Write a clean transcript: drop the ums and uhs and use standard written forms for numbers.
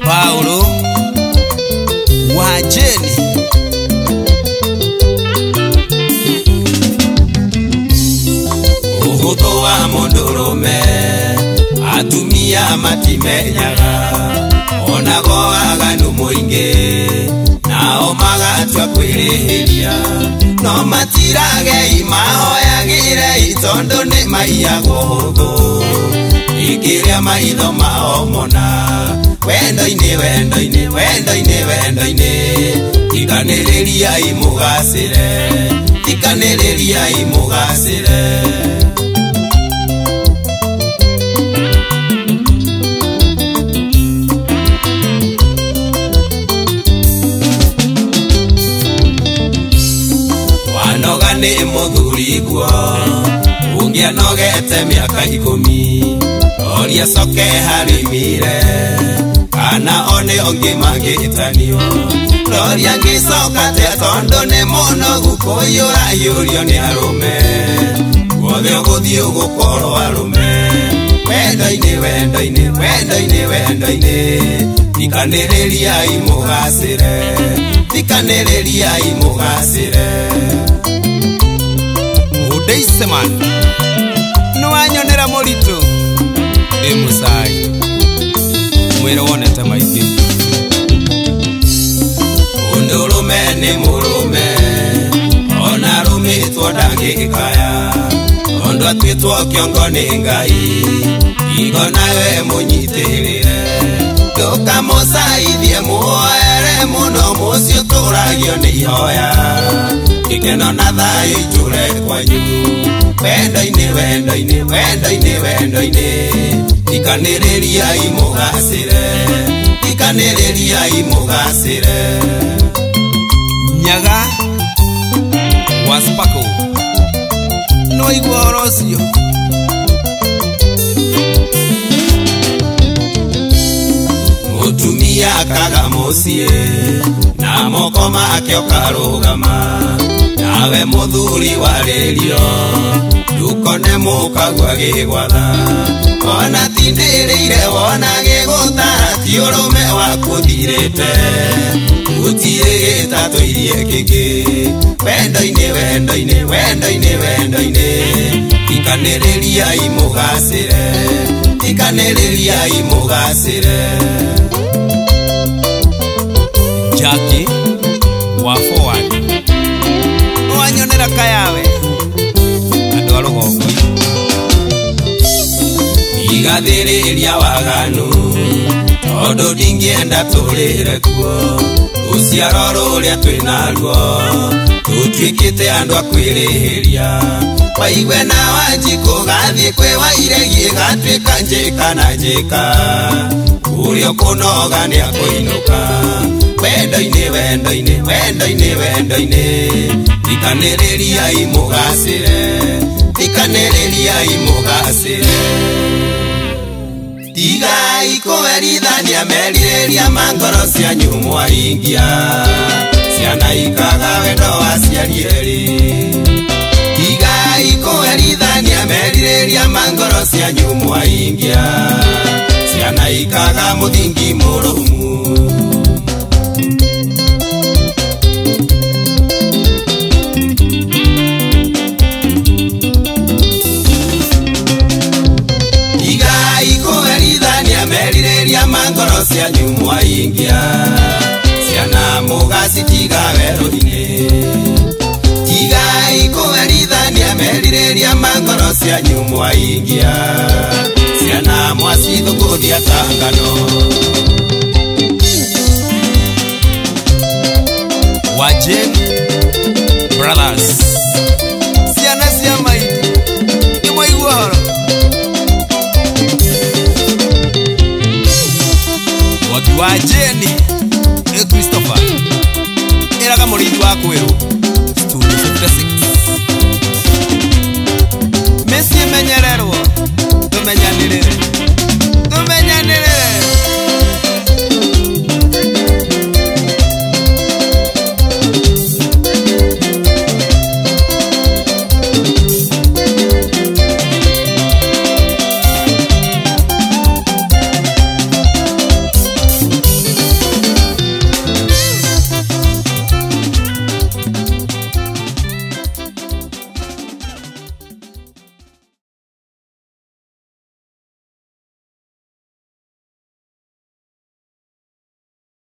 Paulo wa Jeni Uhutho wa mundurume atumia matimenyaga onago aganu muingi nao magatua kwĩrĩhĩria no matirage imahoyagĩre itondo nĩ maiyagwo hũthũ ikĩrĩa maitho mao mona wendo-inĩ wendo-inĩ wendo-inĩ wendo-inĩ tiganĩrĩriai mũgacĩre tiganĩrĩriai mũgacĩre. Wanoga nĩ mũthuri guo ũngĩanogete mĩaka 10 oria coke harimire kana one ũngĩ mangĩtanio roria ngĩcoka te tondũ nĩ mũnogu kũiyũra iyũrio nĩ arũme guothe ũgũthiĩ ũgũkorwo arũme wendo-inĩ wendo-inĩ wendo-inĩ wendo-inĩ tiganĩrĩriai mũgacĩre tiganĩrĩriai mũgacĩre. Mũndeiseman nĩwanyonera mũritũ ndĩ mũcai mwĩrĩ wonete maingĩ. Mũndũrũme nĩ mũrũme ona arũmĩtwo ndangĩkaya tondũ atuĩtwo kĩongo nĩ Ngai igo nawe mũnyitĩrĩre ndũkamũcaithie muoere mũno mũciĩ ũtũragio nĩ ihoya gĩkeno na thayũ itũre kwanyu wendo-inĩ wendo-inĩ wendo-inĩ wendo-inĩ tiganĩrĩriai mũgacĩre tiganĩrĩriai mũgacĩre. Nyaga wa Sparkle nĩwaigua ũhoro ũcio. Mũtumia akaga mũciĩ na moko make ũkarũgama nawe mũthuri warĩrio ndũkone mũkagua gĩgwatha ona tindĩrĩire wona gĩgũtara ti ũrũme waku ũthirĩte gũtirĩ gĩtatũirie kĩngĩ wendo-inĩ wendo-inĩ wendo-inĩ wendo-inĩ tiganĩrĩriai mũgacĩre tiganĩrĩriai mũgacĩre. Jackie wa Forward wanyonera kayawe andũ a rũgongo igathĩrĩria waganu tondũ ndingĩenda tũrĩre kuo rũciaro rũrĩa twĩnaruo tũtuĩkĩte andũ a kwĩrĩhĩria waigue na Wanjikũ gathiĩ kwĩ Wairegi gatuĩka njĩka na njĩka ũrĩa ũkũnoga nĩakũinũka wendo-inĩ wendo-inĩ wendo-inĩ wendo-inĩ tiganĩrĩriai mũgacĩre tiganĩrĩriai mũgacĩre. Tigai kũherithania merirĩria ma ngoro cianyu mwahingia ciana ikaga wendo wa aciari erĩ. Tigai kũherithania merirĩria ma ngoro cianyu mwahingia ciana ikaga mũthingi mũrũmu. Merirĩria ma ngoro cianyu mwahingia ciana mũgacitiga werũ-inĩ. Tigai kũherithania merirĩria ma ngoro cianyu mwahingia ciana mwacithũkũthia ta ngano. Wa Jane Brothers.